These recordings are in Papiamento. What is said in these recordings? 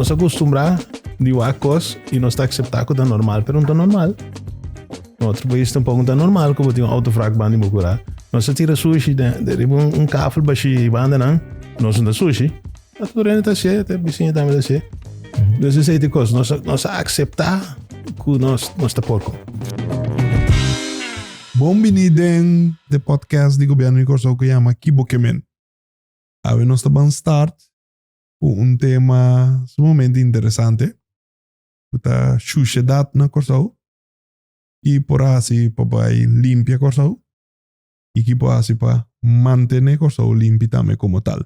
Nos a kustumbrá di wak kos i nos ta akseptá ku ta normal, pero no ta normal. Na otro pais tampoko no ta normal ku bo tin un outo frak banda di bo kurá. Nos ta tira sushi den riba un kafel bashí bandanan, nos no ta sushi. Ta tur hende ta hasié, te bisiña tambe ta hasié. Dus esei ta e kos, nos nos a akseptá ku nos nos ta porko. Bon bini den de podcast di Gobierno di Kòrsou ku yama Ki Bo Ke Men. Awe nos ta ban start ku un tema sumamente interesante ku ta shushedat na Kòrsou. Ki por hasi pa bai limpia Kòrsou i ki por hasi pa mantené Kòrsou limpi tambe komo tal.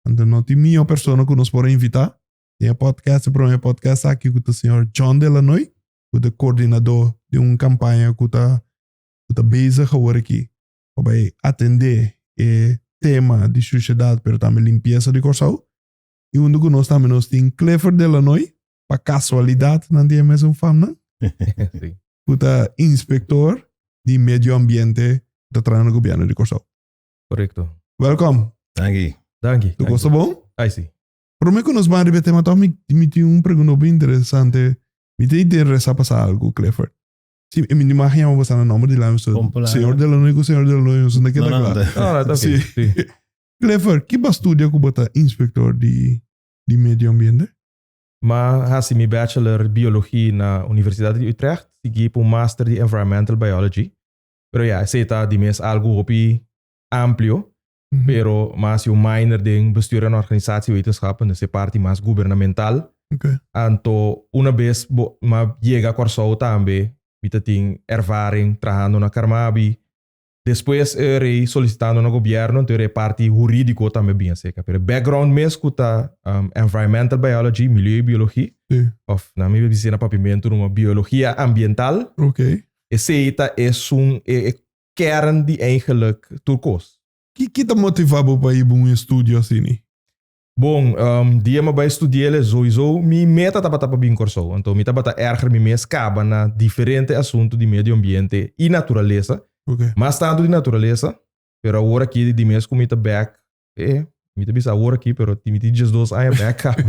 Anto no tin mihó persona ku nos por a invitá den e podcast, e promé podcast aki ku ta señor John Delanoy, ku ta koordinadó di un kampaña ku ta ku ta bezig awor aki pa bai atendé e tema di shushedat pero tambe limpiesa di Kòrsou. I huntu ku nos tambe nos tin Clifford Delanoy, pa kasualidat nan tin e mesun famnan, ku ta inspektor di medio ambiente ku ta traha na gobièrnu di Kòrsou. Korekto. Welkom. Danki. Danki. Tu gosta bon? Ai si. Prome ku nos ban riba e tema toch mi mi tin un pregunta hopi interesante. Mi tin interesa pa sa algu, Clifford. Si mi no mag yama boso na nomber di lami so Señor Delanoy ku Señor Delanoy so no keda kla. No, no, ta Si. oké. Si. Clifford, ki bo a studia ku bo ta inspektor di di medio ambiente? M'a hasi mi bachelor biologie na Universidad di Utrecht, sigui pa un master di environmental biology. Pero ya, esei ta di mes algu hopi amplio, pero m'a hasi un minor den bestuur en organisatiewetenschappen, dus e parti mas gubernamental. Anto una bes bo m'a yega Kòrsou tambe, mi ta tin ervaring trahando na Carmabi. Despues e rei solicitando na gobierno, anto e parti huridico tambe bin acerca. Pero e background mes cu ta environmental biology, milieu y biologie, of na mi bisa na papiamento numa biologia ambiental. Esey ta esun e kern di eigenlijk tur cos. Ki ta motiva bo pa hiba un estudio asini? Bon, dia mi a bai studi'el sowieso mi meta tabata pa bin Kòrsou. Anto mi tabata erger mi mes kaba na diferente asuntu di medio ambiente i naturalesa. Mas tantu di naturalesa, pero awor aki di mes ku mi ta bèk, eh, mi ta bisa awor aki, pero mi tin diesdos aña bèk kaba.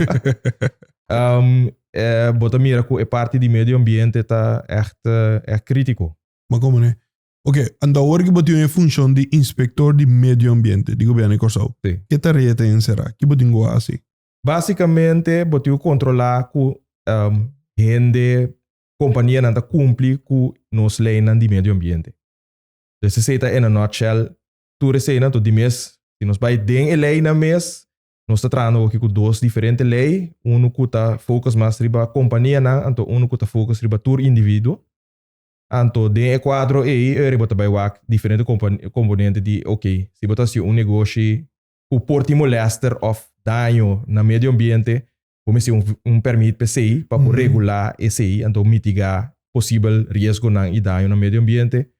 Bo ta mira ku e parti di medio ambiente ta ègt, ègt kritiko. Ma komo ne? Ok, anto awor ki bo tin e funshon di inspektor di medio ambiente di gobièrnu di Kòrsou, Sí. ke tarea ta enserá? Ki bo tin ku hasi? Básikamente bo tin ku kontrolá ku hende, kompanianan ta kumpli ku nos leinan di medio ambiente. Dus esei ta in a nutshell tur eseinan. Anto di mes, si nos bai den e leinan mes, nos ta trahando awoki ku dos diferente lei, unu ku ta focus mas riba kompanianan, anto unu ku ta focus riba tur individuo. Anto den e kuadro ei eri bo ta bai wak diferente komponente di ok, si bo ta hasi un negoshi ku por tin molèster òf daño na medio ambiente, bo mester un pèrmit pa esei pa por regulá esei, anto mitigá posibel riesgonan i daño na medio ambiente.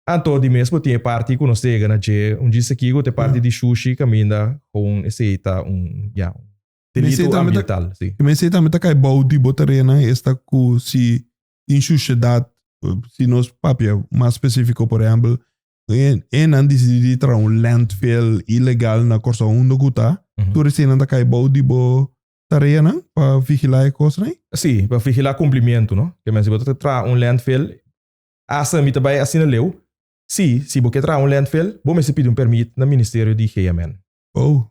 Anto di mes bo tin e parti ku nos ta yega na dje un djis aki ku ta e parti di shushi kaminda gewoon esei ta un ya un delito ambiental. Si. Esei tambe ta kai bou di bo tareanan esta ku si tin shushedat, si nos papia mas spesífiko, por ehèmpel, e nan disidí di traha un landfill ilegal na Kòrsou unda ku ta, tur eseinan ta kai bou di bo tareanan pa vigilá e kosnan ei? Sí, pa vigilá kumplimiento, no? Ke men si bo ta traha un landfill, asta mi ta bai asina leu, sí, si bo ke traha un landfill, bo mester pidi un pèrmit na Ministerio di GMN. Oh.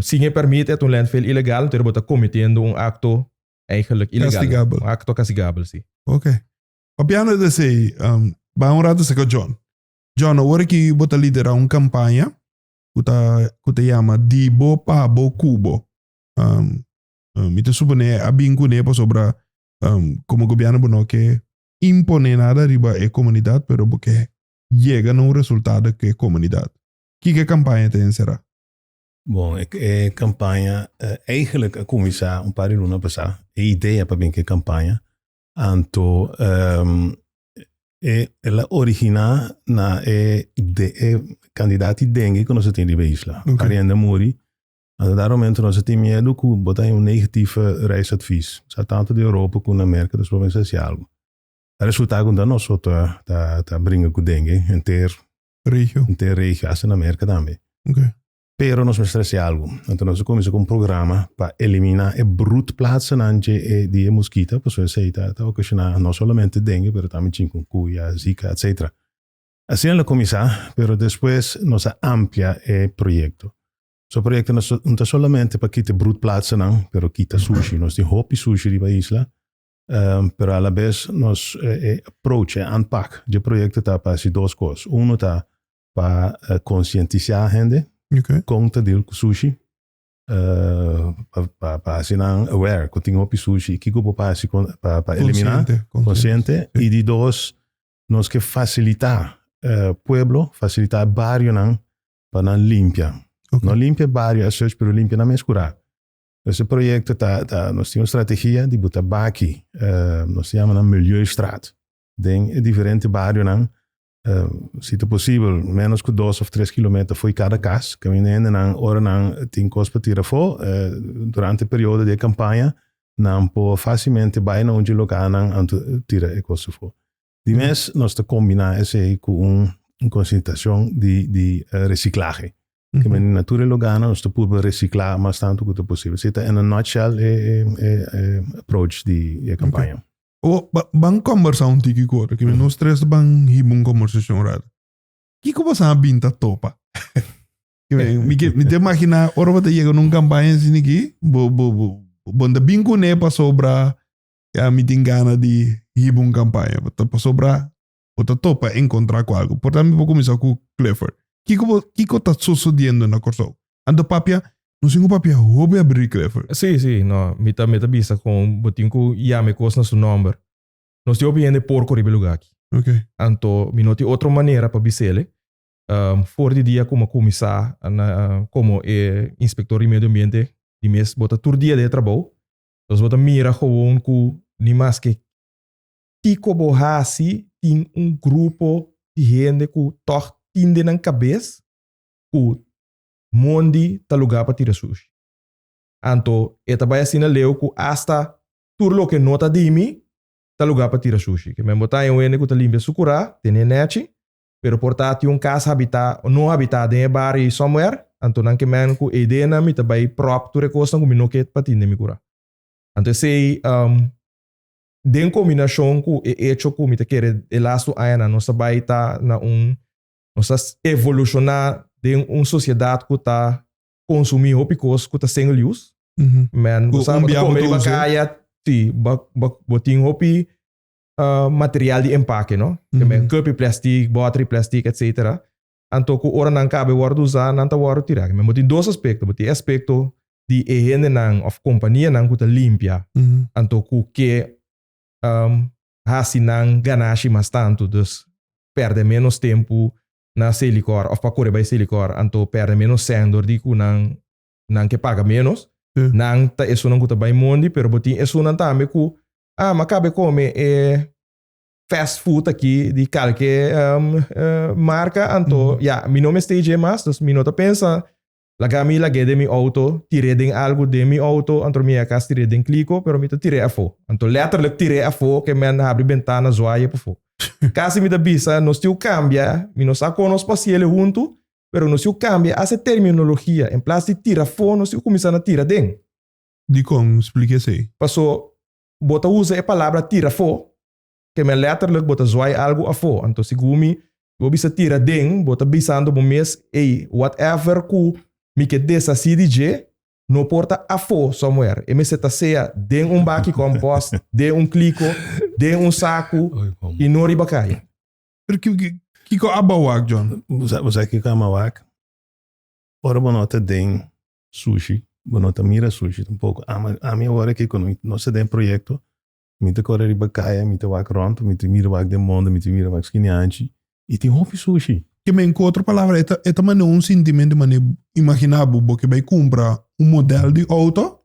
Sin e pèrmit e ta un landfill ilegal, entonces bo ta kometiendo un akto Eigenlijk ilegal. Castigabel. Un acto castigabel, sí. Ok. Papiando de esey, ban un rato cerca John. John, awor aki bo ta lidera un campaña cu ta, cu ta yama Di bo pa bo cu bo. Mi ta supone a bin cune pasobra como gobierno bo no ke impone nada riba e comunidad, pero bo ke yega na un resultado cu e comunidad. Kiko e campaña ta encera? Bon, e kampaña eigenlijk a kuminsá un par di luna pasá. E idea pa bin ku e kampaña. Anto el a originá na e e kandidat di dengue ku nos a tin riba e isla. Arienda a muri. Anto na dat momento nos a tin miedu ku bo ta haña un negatieve reisadvies. Sa tantu di Europa ku na Merka dus bo mester hasi algu. A resultá ku ta nos so ta bringa ku dengue henter Regio. Henter regio, hasta na Merka tambe. Pero nos mester hasi algu. Anto nos a kuminsá ku un programa pa eliminá e broedplaatsennan dje e di e muskita, pasobra esei ta ta okashoná no solamente dengue, pero tambe chikungunya, zika, etcetera. Asina lo kuminsá, pero despues nos a amplia e proyekto. So proyekto no no ta solamente pa kita e broedplaatsennan, pero kita sushi. Nos tin hopi sushi riba isla, pero alabes nos e approach, e aanpak dje proyekto ta pa hasi dos kos. Uno ta pa konsientisá hende kon ta deal ku sushi, pa pa hasi nan aware ku tin hopi sushi i kiko bo por hasi pa pa eliminá, konsiente. I di dos, nos ke fasilitá pueblo, fasilitá e barionan pa nan limpia. No limpia e bario as such, pero limpia nan mes kurá. Pues e proyekto ta ta nos tin un strategia di buta baki, nos ta yama nan milieustraat, den e diferente barionan. Si ta posibel, menos ku dos of tres kilometer fo'i kada kas. Kaminda hendenan ora nan tin kos pa tira afó, durante e periodo di e kampaña, nan por fásilmente bai na un dje lokalnan anto tira e kos afó. Di mes nos ta kombiná esei ku un konsientashon di di resiklahe. Ke men na tur e loganan nos ta purba resiklá mas tantu ku ta posibel. Esei ta in a nutshell e e approach di e kampaña. O, ba, ban conversa un tiki ku otro. Kiko nos tres ban hiba un conversacion rato. Kiko boso a bin ta topa? Mi, ke, mi te imagina, ora bo ta yega na un campaña asina aki, bo, bo, bo, bo ta bin kuné pasobra ya mi tin gana di hiba un campaña. Bo ta pasobra bo ta topa encontra ku algo. Por tanto mi por cuminsa ku Clifford. Kiko bo, kiko ta sucediendo na Kòrsou? Anto papia, nos tin ku papia hopi abrí Clifford. Sí, sí, no, mi ta, mi ta bisa kon bo tin ku yama e kos na su nòmber. Nos tin hopi hende porko riba e lugá aki. Ok. Anto mi no tin otro manera pa bis'el. For di dia ku mi a kuminsá na komo e inspektor di medio ambiente di mes bo ta tur dia den e trabou. Nos bo ta mira gewoon ku ni maske kiko bo hasi tin un grupo di hende ku tòg tin den nan kabes ku mondi ta lugá pa tira sushi. Anto e ta bai asina leu ku asta tur loke no ta di mi ta lugá pa tira sushi. Ke men bo ta haña un hende ku ta limpia su kurá, tene nèchi, pero por ta tin un kas habitá o no habitá den e bario ei somewhere, anto nan ke men ku e ideanan mi ta bai pròp tur e kosnan ku mi no ke pa tin den mi kurá. Anto esei den kombinashon ku e echo ku mi ta kere e lastu añanan nos ta bai ta na un Nos ta evolushoná den un sosiedat ku ta konsumí hopi kos ku ta single use. Men, bo sa, bo ta kome riba kaya, sí, bo tin hopi material di empake, no? Men, kupi plastic, bòter di plastic, etcetera. Anto ku ora nan kabe wòrdu usá, nan ta wòrdu tirá. Men, bo tin dos aspekto. Bo tin e aspekto di e hendenan òf kompanianan ku ta limpia, anto ku ke hasi nan ganashi mas tantu. Dus, pèrdè ménos tempu na Selikor òf pa kore bai Selikor, anto pèrdè ménos sèn dor di ku nan nan ke paga ménos. Nan ta esunnan ku ta bai mondi, pero bo tin esunnan tambe ku, ah, m'a kabe kome e fast food aki di kalke marka, anto ya, mi no mester dje mas, dus mi no ta pensa Laga mi lag'é den mi outo, tir'é den algu den mi outo, anto mi a kas tir'é den kliko, pero mi ta tir'é afó. Anto letterlijk tir'é afó ke men habri bentana zwaai e pafó. Kasi mi ta bisa, nos tin ku kambia, mi no sa kon nos por hasiel huntu, pero nos tin ku kambia hasta e terminologia. En plas di tira afó, nos tin ku kuminsá na tira den. Dikon? Splika esei. Paso bo ta usa e palabra tira afó, ke men letterlijk bo ta zwaai algu afó. Anto segun mi, Bo bisa tira den, bo ta bisando bo mes, ey, whatever ku mi ke deshasí di dje, no por ta afó somewhere. E mester ta sea den un baki compost, den un kliko, den un saku i no riba kaya. Pero kiko a bawak, John? Bo sa kiko a mawak? Ora bo no ta den sushi, bo no ta mira sushi tampoco. Ami awor aki ku nos ta den proyekto, Mi ta kore riba kaya, mi ta wak rònt, mi ta mira wak den mondo, mi ta mira wak skini anchi, i tin hopi sushi. Ke men ku otro palabra e ta e ta manda un sintimento mane imagina bo bo ke bai kumpra un model di outo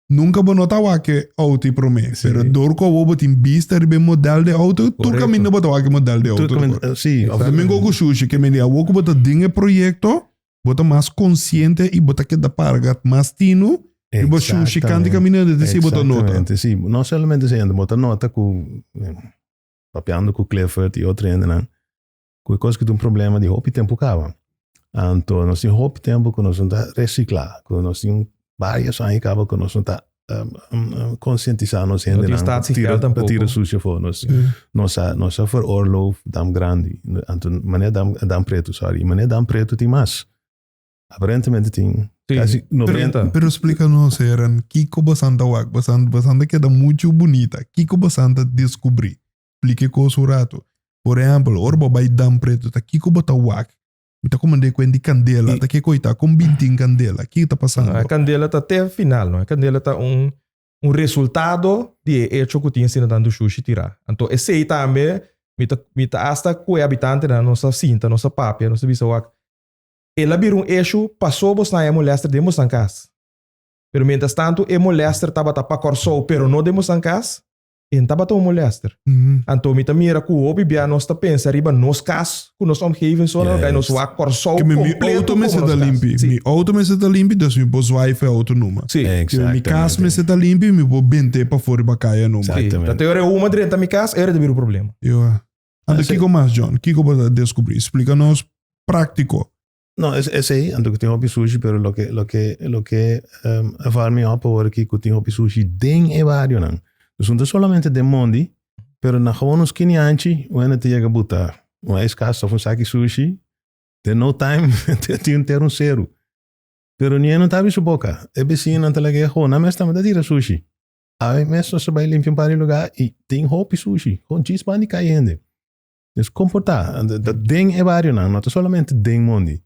nunka bo no ta wak e outo i prome pero dor ku awor bo tin bista riba e model di outo tur kaminda bo ta wak e model di outo Si Tambe ku sushi ke men di awor ku bo ta den e proyekto Bo ta mas konsiente i bo ta keda parga mas tinu riba shushi kanti kaminda di si bo ta nota. Exactamente, si. No solamente esei, bo ta nota ku, papiando ku Clifford i otro hendenan, ku e kos ku ta un problema di hopi tempu kaba. Anto nos tin hopi tempu ku nos no ta resiklá, ku nos tin varios aña kaba ku nos no ta konsientisá nos hendenan pa tira sushi afó. Nos nos a nos a veroorloof Dam Grandi, anto manera Dam Dam Pretu, sorry, manera Dam Pretu tin mas. Aparentemente tin kasi 90. Pero splika nos, Eren, kiko bosan ta wak? Bosan bosan ta keda muchu bunita. Kiko bosan ta deskubrí? Splika e kos un ratu. Por ehèmpel, ora bo bai Dam Pretu, ta kiko bo ta wak? Mi ta komand'é ku di kandela. Ta ke koita? Kon bin tin kandela? Kiko ta pasando? E kandela ta te final, no? E kandela ta un un resultado di e echo ku tin asina tantu shushi tirá. Anto esei tambe mi ta mi ta asta ku e habitantenan nos a sinta, nos a papia, nos a bisa wak, el a bira un eshu paso bosnan e molèster den bosnan kas. Pero mientras tantu e molèster tabata pa Kòrsou pero no den bosnan kas, E n tabata un molester. Anto mi ta mira ku hopi bia nos ta pensa riba nos kas ku nos omgeving so nan nos wak Kòrsou Ke mi mi kompleto auto komo mester nos ta kas. limpi. Sí. Mi auto mester ta limpi, dus mi por zwaai for e auto numa. Sí. Ke mi kas mester ta limpi, mi por bent'é pafó riba kaya numa. Sí. Exactamente. Ta te ora e huma drenta mi kas, e ora ta bira un problema. Ewa. Anto Así. kiko mas, John? Kiko bo ta deskubrí? Splika nos práktiko. No, es esei, anto ku tin hopi sushi, pero loke loke loke a val mi op awor aki ku tin hopi sushi den e barionan. Dus no ta solamente den mondi, pero na gewoon un skini anchi, un hende ta yega buta un ijskast of un saki sushi, den no time tin henter un seru. Pero ni e no ta habri su boka. E besiñonan ta laga e gewoon, nan mes tambe ta tira sushi. Awe mes nos ta bai limpia un par di lugar i tin hopi sushi, gewoon djis banda di kai hende. Dus komportá, ta den e barionan, no ta solamente den mondi.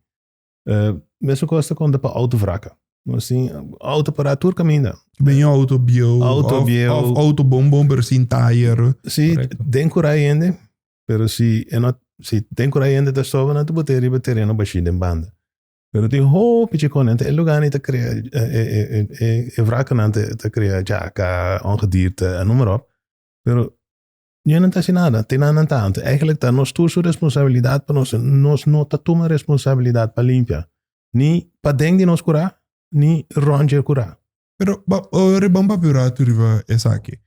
Mesun kos ta konta pa auto vraka. Nos tin auto pará tur kaminda. Ben auto bieu, Auto bieu. Of auto bon bon pero sin tire. Si, Correcto. den kurá hende, pero si e no, si den kurá hende ta stoba, nan ta bot'é riba tereno bashí den banda. Pero tin hopi chikon, e lugar ni ta krea, e vrakanan ta krea djaka, ongedierte, en noem maar op. Pero Ña nan ta haci nada, te nan nan ta. Anto eigenlijk ta nos tur su responsabilidad pa nos, nos no ta tuma responsabilidad pa limpia. Ni paden di nos cura, ni rond dje cura. Pero ba, ora ban papia un ratu riba esaki.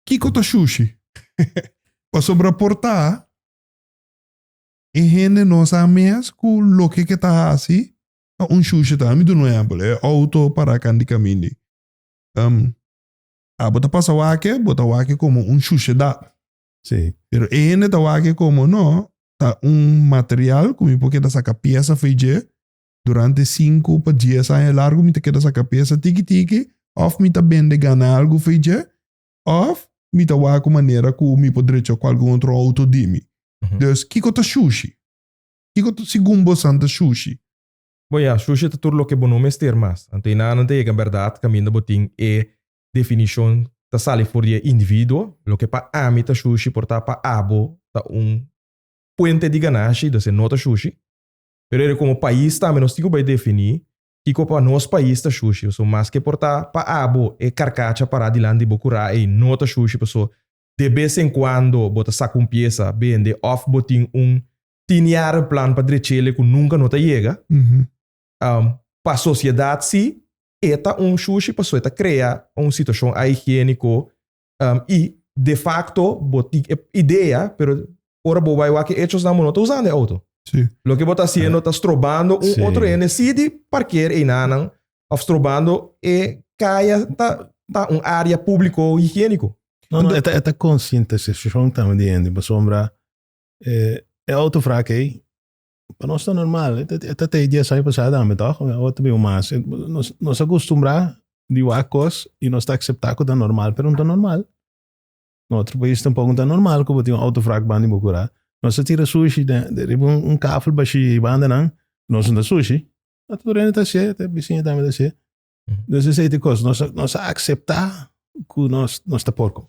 Kiko ta shushi? Pasobra por ta e hende no sa mes ku loke ke ta hasi ta un shushi ta. Mi duna un ehempel, e auto para kant di kaminda. Abo ta pasa wak-e, bo ta wak-e komo un shushedat. Sí. Pero e hende ta wak-e komo, no, ta un material ku mi por keda saka piesa fo'i dje durante sinku pa dies aña largu mi ta keda saka piesa tiki tiki, òf mi ta bende gana algu fo'i dje, òf mi ta wak un manera ku mi por drecha ku algun otro outo di mi. Dus, kiko ta shushi? Kiko ta segun bosan ta shushi? Bon ya, shushi ta tur loke bo no mester mas. Anto e nan ta yega bèrdat kaminda bo tin e definishon ta sali for di e individuo. Loke pa ami ta shushi por ta pa abo ta un fuente di ganashi, dus e no ta shushi. Pero ere komo pais tambe nos tin ku bai definí kiko pa nos pais ta shushi. Pasobra maske por ta pa abo e karkacha pará dilanti di bo kurá ei no ta shushi pasobra de bes en kuando bo ta saka un piesa bende òf bo tin un tin yara plan pa drechele ku nunka no ta yega. Pa sosiedat si e ta un shushi pasobra e ta krea un situashon ahigiéniko i de fakto bo tin e idea pero ora bo bai wak e echosnan bo no ta usando e outo. Loke bo ta hasiendo ta strobando un otro hende si di parker einanan òf strobando e kaya ta un área públiko higiéniko. No, no, e ta konsientisashon tambe di hende pasobra E auto wrak ei, pa nos ta normal. E ta te 10 aña pasá tambe tòg? Awor ta bin un mas. Nos, nos a kustumbrá di wak kos i nos ta akseptá ku ta normal, pero no ta normal. Na otro pais tampoko no ta normal ku bo tin un auto wrak banda di bo kurá. Nos ta tira sushi den, riba un kafel bashí bandanan, nos no ta sushi. Ma tur hende ta hasié, e bisiña tambe ta hasié. Dus esei ta e kos, nos, nos a akseptá ku nos, nos ta porko.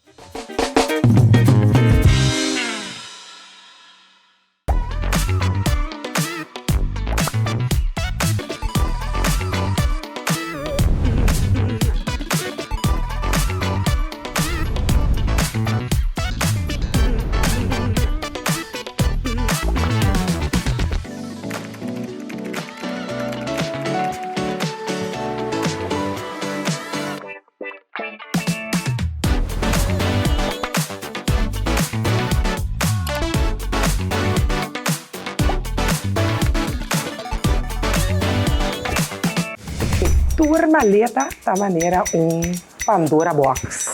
Tur maleta ta manera un Pandora box.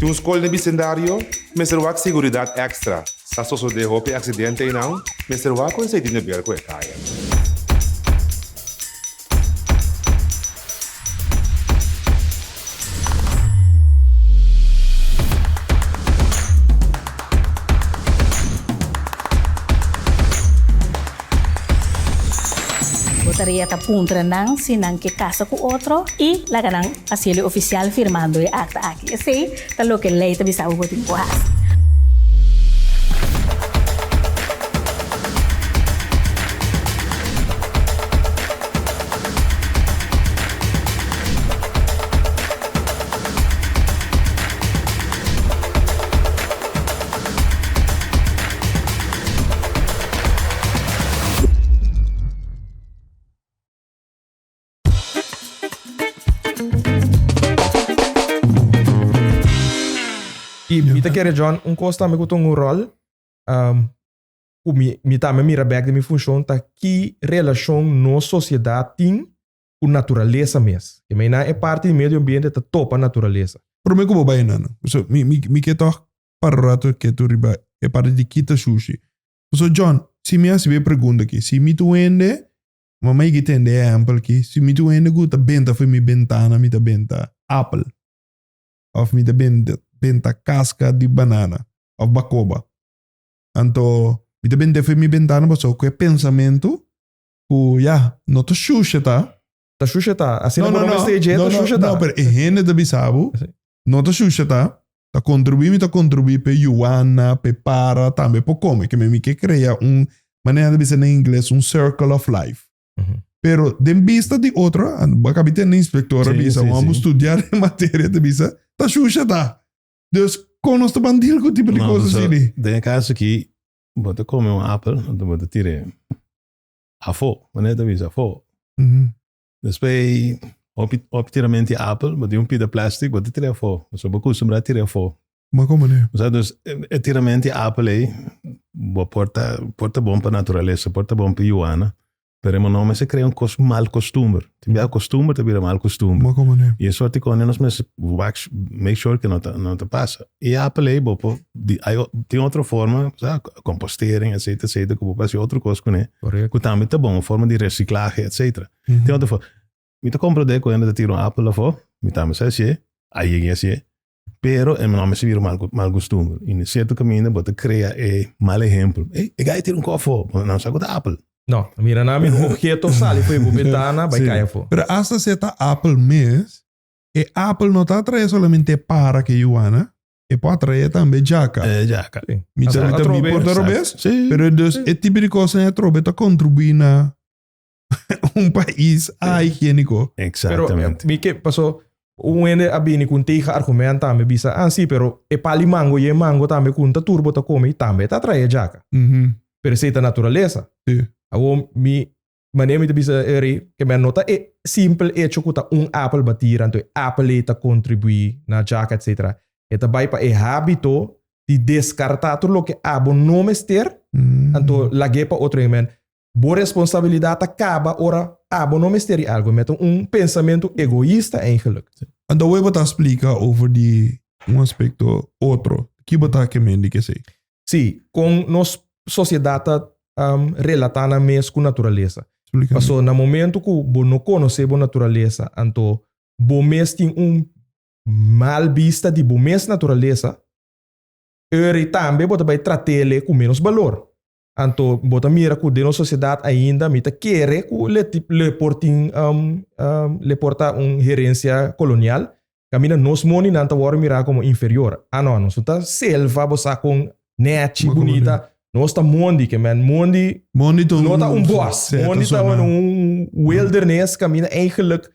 Tin un skol den bisendario? Mester wak seguridat èkstra. Sa sosodé hopi aksidente einan? Mester wak ku esei tin de ber ku e kaya. Bo tarea ta puntra nan si nan ke kasa ku otro i laga nan hasiel e ofisial firmando e akta aki. Esei ta loke lei ta bisa bo bo tin ku hasi. I mi ta kere John, un kos tambe ku ta un ròl, ku mi tambe mira bèk den mi funshon ta ki relashon nos sosiedat tin ku naturalesa mes. Ke mei nan e parti di medio ambiente ta topa naturalesa. Promé ku bo bai nan, so mi mi ke tòg para un rato ketu riba e parti di kita shushi. So John, si mi hasi bo e pregunta aki, si mi ta un hende, mama yigi tende e ehèmpel aki, si mi ta un hende ku ta benta for mi bentana mi ta benta apel òf mi ta benta kaska di banana òf bakoba. Anto mi ta benta for mi bentana pasobra ku e pensamentu ku ya, no ta shusha ta. Ta shusha ta. Asina bo no mester dje, ta shusha ta. No, pero e hende ta bisa bo, no ta shusha ta, ta kontribuí mi ta kontribuí p'e yuana, p'e para, tambe por kome. Ke mi ke krea un, manera nan ta bisa na ingles, un circle of life. Pero den bista di otro, bo a kabi tende inspektor a bisa, un amo studia den materia ta bisa, ta shusha ta. Dus kon nos ta ban deal ku tipo di kos asina? Den e kaso aki, bo ta kome un apel, anto bo ta tir'é afó, manera ta bisa afó. Despues hopi hopi tiramento di apel, bo tin un pida plastic, bo ta tira afó. Pasobra bo kustumbrá tira afó. Ma komo ne? Osea, dus e tiramento di apel ei, bo por ta por ta bon pa naturalesa, por ta bon pa yuana, pero e no mester krea un kos mal kostumber. Tin bia kostumber ta bira mal kostumber. Ma komo ne? I e sorti kos nos mester wak make sure ke no ta no ta pasa. E apel ei bo por di hay tin otro forma, sa, compostering etcetera etcetera ku bo por hasi otro kos kuné. Correcto. Ku tambe ta bon, un forma di reciclahe etcetera. Tin otro forma. Mi ta comprende ku hende ta tira un apel afó, mi tambe sa hasié, a yega hasié, pero e no mester bira mal mal costumber. I na cierto caminda bo ta crea e mal ehempel. Ey, e gai tira un kos afó, bo no sa ku ta apel. No, mira na mi un objeto sali for di bo bentana bai Sí. kai afó. Pero hasta si e ta apel mes, e apel no ta atraé solamente para ke yuana, e por atraé tambe djaka. E djaka. Sí. Mi ta, mi ta, mi por ta robes, Sí. pero dus e tipo di kosnan atrobe ta kontribuí na un pais ahigiéniko. Pero Exactamente. mi ke paso un hende a bini ku un tegen argument tambe bisa, ah sí, pero e pali mango i e mango tambe ku ta tur bo ta kome tambe ta atraé djaka. Mhm. Pero esei ta naturalesa. Sí. Awor mi manera mi ta bisa eri ke men no ta e simpel hecho ku ta un apel ba tira anto e apel ei ta kontribuí na djaka etcetera. E ta bai pa e hábito di deskartá tur loke abo no mester anto lag'é pa otro hende. Men bo responsabilidat ta kaba ora abo no mester di algu. Men ta un pensamentu egoista eigenlijk. Anto awe bo ta splika over di un aspekto otro. Ki bo ta ke men di kesei? Sí, kon nos sosiedat ta relatá nan mes ku naturalesa. Explíkame. Paso na momento ku bo no konosé bo naturalesa, anto bo mes tin un mal bista di bo mes naturalesa, eri tambe bo ta bai trat'ele ku ménos balor. Anto bo ta mira ku den nos sosiedat ainda mi ta kere ku le le por tin le por ta un herensia kolonial, kaminda nos moninan ta wòrdu mirá komo inferior. Ah no, nos no ta selva bo sa kon nèchi, bunita. Nos ta mondi, ke men mondi Mondi ta un no ta un bòs. Sí, ta Mondi ta zona. un wilderness kaminda eigenlijk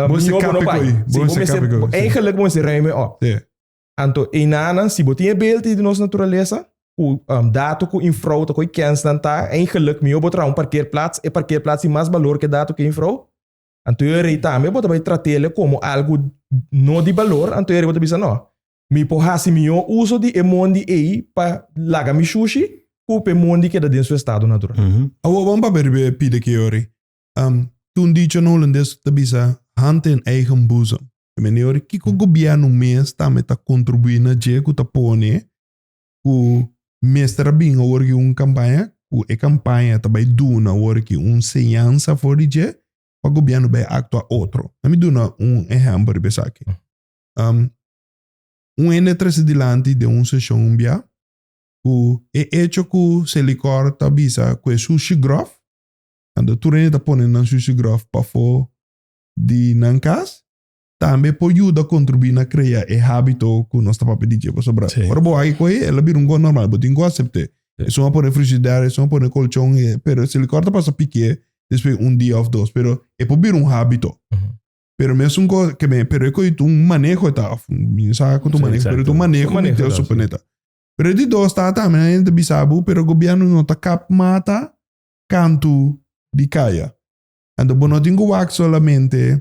Bo mester mihó bo no kapi bai. ko'i. Sí, Bo bo mester mester kapi ko'i, sí. eigenlijk bo mester ruim op. Sí. Anto einanan, si bo tin e beeld di nos naturalesa, ku dato ku infrou ta ko'i kensnan ta, eigenlijk mihó bo traha un parkeerplaats, e parkeerplaats tin mas balor ku e dato ku infrou. Anto e rei tambe bo ta bai trat'ele komo algu no di balor, anto e rei bo ta bisa no, mi por hasi mihó uso di e mondi ei pa laga mi shushi ku pa e mondi keda den su estado natural. Awor ban papia riba e pida ki ori. Tin un dicho na Hulandes ku ta bisa hand in eigen boezem. E manera kiko gobièrnu mes tambe ta kontribuí na dje ku ta pone ku mester a bin awor ki un kampaña ku e kampaña ta bai duna awor ki un señansa for di dje pa gobièrnu bai aktua otro. Lami duna un ehèmpel riba esaki. Un hende a trese dilanti den un seshon un bia ku e echo ku Selikor ta bisa ku e sushi gròf, anto tur hende ta pone nan sushi gròf pafó di nan kas, tambe por yuda kontribuí na krea e hábito ku nos ta papia di dje. Pasobra ora bo wak koe el a bira un kos normal, bo tin ku asept'é. Esun a pone frishider, esun a pone kolchon, pero Selikor ta pasa pikié despues un dia òf dos, pero e por bira un hábito. Pero mesun ko ke me, pero e ko un maneho ta, of mi sa ku tu maneho, pero tu maneho mi te supone ta. Pero di dos ta tambe nan ta bisa bo, pero gobierno no ta kap mata kantu di kaya. Anto bo no tin ku wak solamente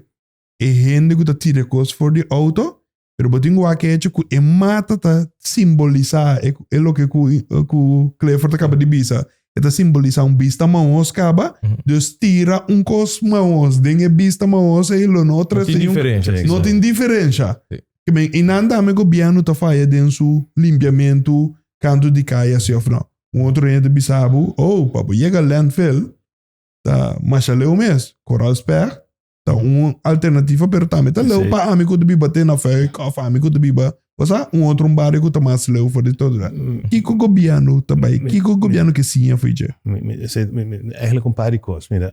e hende ku ta tira e kos for di auto, pero bo tin ku wak e hecho ku e mata ta simbolisa e, e loke ku, ku Clifford ta kaba di bisa. E ta simbolisa un bista mahos kaba, dus tira un kos mahos den e bista mahos ei lo no No tin trese un, diferensha. no tin diferensha. Sí. Ke men, i nan tambe gobièrnu ta faya den su limpiamentu kantu di kaya si òf no. Un otro hende ta bisa bo, oh, pa bo yega landfill ta masha leu mes, Koraalsberg ta un alternativa, pero tambe ta leu pa ami ku ta biba te na Fuik of ami ku ta biba, bo sa, un otro un bario ku ta mas leu for di todo dat. Kiko gobièrnu ta bai? Kiko gobièrnu ke siña for dje? Eigenlijk un paar di kos. Mira,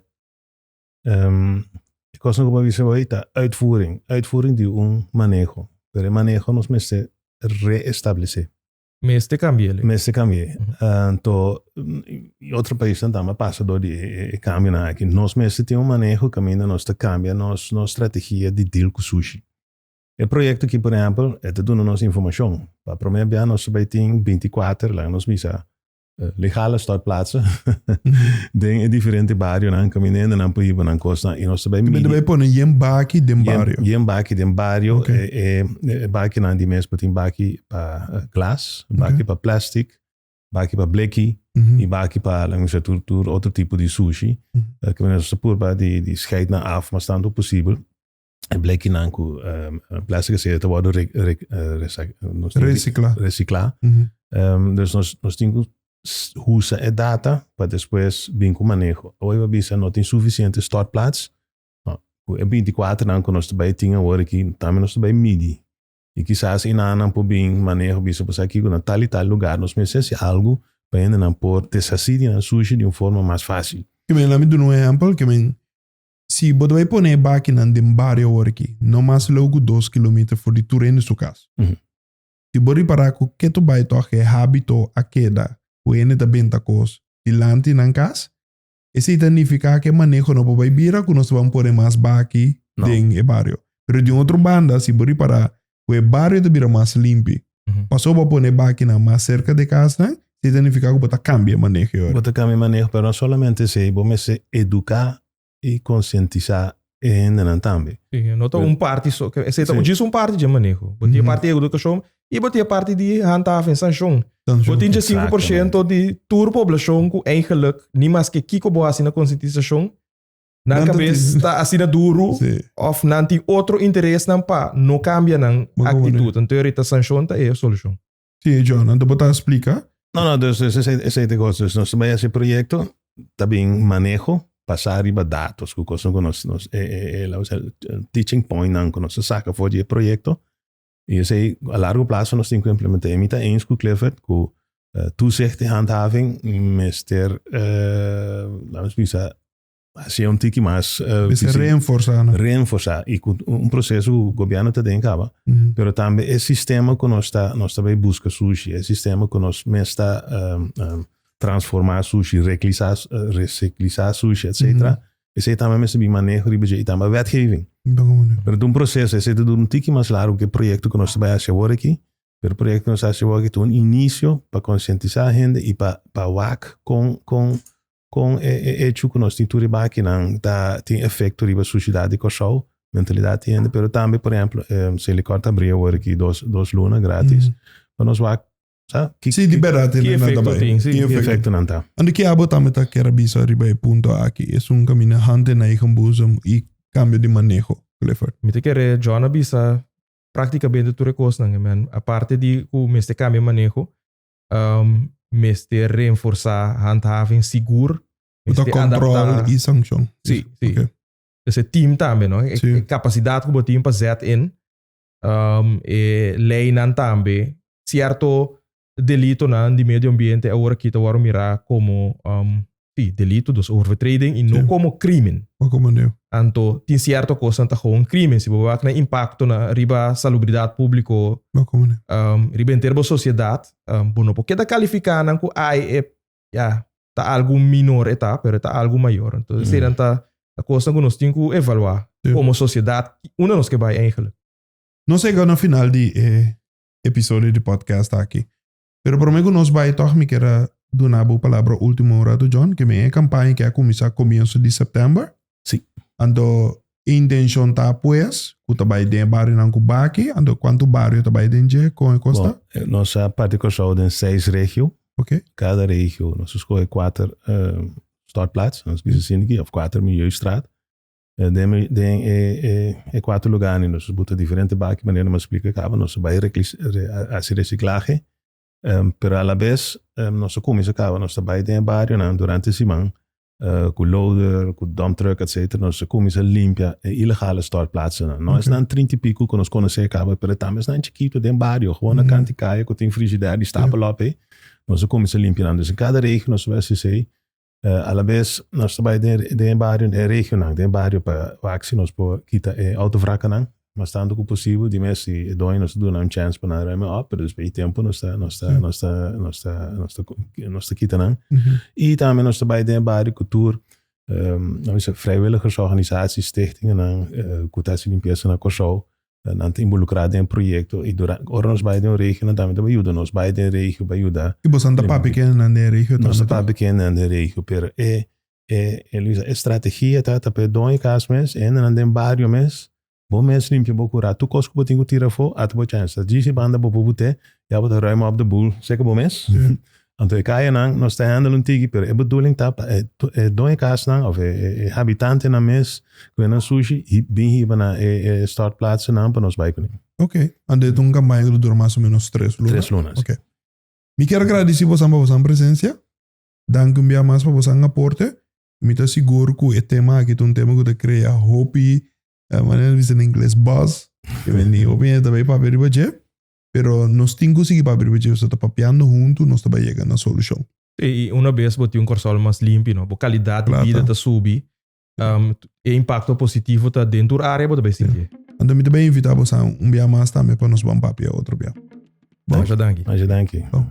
e kosnan ku bo a bisa hoy ta uitvoering, uitvoering di un maneho, pero e maneho nos mester reestablesé. Mester cambi'e. Mester cambi'e. Anto, y otro paisnan tambe a pasa door di e cambionan aki. Nos mester tin un maneho caminda nos ta cambia nos nos strategia di deal cu sushi. E proyecto aki, por ehempel, e ta duna nos informacion. Pa prome bia nos ta bay tin 24, laga nos bisa, legale stortplaatsen den e diferente barionan caminda hendenan por hiba nan cosnan y nos ta bay midi. Ta bay pone yen baki den bario. Yen baki den bario. E bakinan di mes por tin baki pa glas, baki pa plastic, baki pa bleki y baki pa laga mi bisa tur tur otro tipo di sushi. Caminda nos ta purba di scheid nan af mas tanto posibel. E blekinan ku plastic asina ta wòrdu Reciclá. Reciclá. Dus nos nos tin ku usa e data pa despues bin ku maneho. Awor bo a bisa no tin sufisiente stortplaats. No, ku e 24 nan ku nos ta bai tin awor aki tambe nos ta bai midi. I kisas e nan por bin maneho bisa bo sa kiko na tal i tal lugar nos mester hasi algu pa hendenan por deshasí di nan sushi di un forma mas fásil. Ke men laat mi duna un ehèmpel, ke men Si bo ta bai pone e bakinan den bario awor aki, no mas leu ku dos kilometer for di tur hende su kas. Si bo ripará ku ketu bai tòg e hábito a keda ku hende ta benta kos dilanti nan kas, esei ta nifiká ku e maneho no por bai bira ku nos ta ban pone mas baki den e bario. Pero di un otro banda, si bo ripará ku e bario ta bira mas limpi, pasobra bo a pone e bakinan mas serka di e kasnan, esei ta nifiká ku bo ta kambia e maneho e ora. Bo ta kambia e maneho, pero no solamente esei, bo mester eduká i konsientisá e hendenan tambe. Sí, no ta un parti so, esei ta djis un parti dje maneho. Bo tin e parti di edukashon i bo tin e parti di handhaven, sanshon. Bo tin dje 5% di tur poblashon ku eigenlijk ni maske kiko bo hasi na konsientisashon, nan kabes ta asina duru òf nan tin otro interesnan pa no kambia nan aktitut. Anto e sanshon ta e solushon. Sí, John, anto bo ta splika? No, no, dus esei, esei ta e kos. Dus nos ta bai hasi e proyekto, ta bin maneho basá riba datos, ku kosnan ku nos, nos e, e, e, laat we zeggen, teaching pointnan ku nos ta saka for di e proyekto. I esei a largo plaso nos tin ku implementá. I mi ta eens ku Clifford ku toezicht en handhaving mester, laat we bisa, Hasié un tiki mas. Mester reenforsá no? Reenforsá i ku un proseso ku gobièrnu ta den kaba. Pero tambe e sistema ku nos ta nos ta bai buska sushi, e sistema ku nos mes ta transformá sushi, reklisá resiklisá sushi etsetera. Esei tambe mester bin maneho riba dje i tambe wetgeving. Pero ta un proseso, esei ta dura un tiki mas largu ku e proyekto ku nos ta bai hasi awor aki. Pero e proyekto ku nos ta hasi awor aki ta un inisio pa konsientisá hende i pa pa wak kon kon Kon e e echu ku nos tin tur e bakinan ta tin efekto riba sushidat di Kòrsou, mentalidat di hende, pero tambe por ehemplo Selikor ta abri awor aki dos dos luna gratis pa nos wak. Sa? Ki, Sí, di berdad Ki nan efecto ta bai. tin, sí. Ki ki efecto. efecto nan ta? Ando ki abo tambe ta kier a bisa riba e punto aki. Esun camina hand in eigen boezem y cambio di maneho, Clifford. Mi ta kere John a bisa prácticamente tur e kosnan, man. Aparte di ku mester cambia maneho, um, mester reforzá handhaving sigur. Ku ta Mester control adaptá. y sanccion. Sí, sí. Ok. Dus e team tambe, no? E, Sí. e capacidad ku bo tin pa zet in. Um, e leynan tambe. Cierto delitonan di medio ambiente awor aki ta wòrdu mirá komo um, sí, delito, dus overtreding, i no Sí. komo krimen. Maar como nu? Anto tin sierto kosnan ta gewoon krimen. Si bo wak na impakto na riba salubridat públiko, Maar como nu? um, riba henter bo sosiedat, um, bo no por keda kalifiká nan ku ai e ya, ta algu minor e ta, pero e ta algu mayor. Anto eseinan ta ta kosnan ku nos tin ku evaluá Sí. komo sosiedat, unda nos ke bai eigenlijk. Nos a yega na final di e episodio di podcast aki. Pero promé ku nos bai tòg mi kier a duna bo palabra último un ratu John, ke mi e kampaña ke a kuminsá komienso di sèptèmber. Sí. Anto e intenshon ta pues ku ta bai den e barionan ku baki, anto kuantu bario ta bai den dje, kon e kos ta? Bon, eh, nos a parti Kòrsou den seis regio. Oké. Kada regio nos a skohe kuater eh, stortplaats, nos bisa asina òf kuater milieustraat. Eh, den, den e, e, e kuater lugarnan nos a buta diferente baki, manera mi a splika kaba, nos a bai reclis, re, hasi reciclahe. Um, pero a la bes um, nos a kuminsá kaba, nos ta bai den e barionan durante siman uh, ku loader, ku dump truck, etc. Nos a kuminsá limpia e ilegale stortplaatsennan. No Oké. esnan trinta i piku ku nos konosé kaba, pero tambe esnan chikitu den bario, gewoon na kant di kaya ku tin frigidair di stapel op ei. Nos a kuminsá limpia nan. Dus in kada regio nos a bai hasi esei. Uh, a la bes nos ta bai den, den e bario, den e regionan, den e bario pa wak si nos por kita e autovrakkenan mas tantu ku posibel. Di mes si e doño nos ta duna un chèns pa nan ruime op, pero despues di tempu nos ta, nos ta, nos ta, nos ta, nos ta, nos ta kita nan. I tambe nos ta bai den e bario ku tur, um, nan bisa vrijwilligersorganisaties, stichtingennan, uh, ku ta hasi limpiesa na Kòrsou. Nan ta involukrá den e proyekto i dura, ora nos bai den un regio nan tambe ta bai yuda nos bai den e regio pa yuda. I boso ta papia kendenan den e regio Nos ta tambe? papia kendenan den e regio, pero e e e Luisa e strategia ta ta pa e doño kas mes, e hendenan den bario mes, bo mes limpia bo kurá. Tur kos ku bo tin ku tira afó, ata bo chèns. Ta djis i banda bo por but'é, ya bo ta ruim op de boel, seka bo mes. Anto e kayanan nos ta handle un tiki, pero e bedoeling ta pa e e doño kasnan of e e habitantenan mes ku e nan sushi bin hiba na e e stortplaatsennan pa nos bai kuné. Ok. Anto e ta un kampaña ku ta dura mas o menos tres luna? Tres luna, si. Ok. Mi kier agradisi bosan pa bosan presensia. Danki un bia mas pa bosan aporte. Mi ta sigur ku e tema aki ta un tema ku ta krea hopi, manera ta bisa na ingles, buzz. Ke bini hopi hende ta bai papia riba dje. Pero nos tin ku sigui papia riba dje, pasobra ta papiando huntu nos ta bai yega na solushon. Sí, i una bes bo tin un Kòrsou mas limpi, no? Bo kalidat di bida ta subi. E impakto positivo ta den tur área bo ta bai sinti. Anto mi ta bai invitá boso un bia mas tambe pa nos ban papia otro bia. Bon? Masha danki. Masha danki. Bon.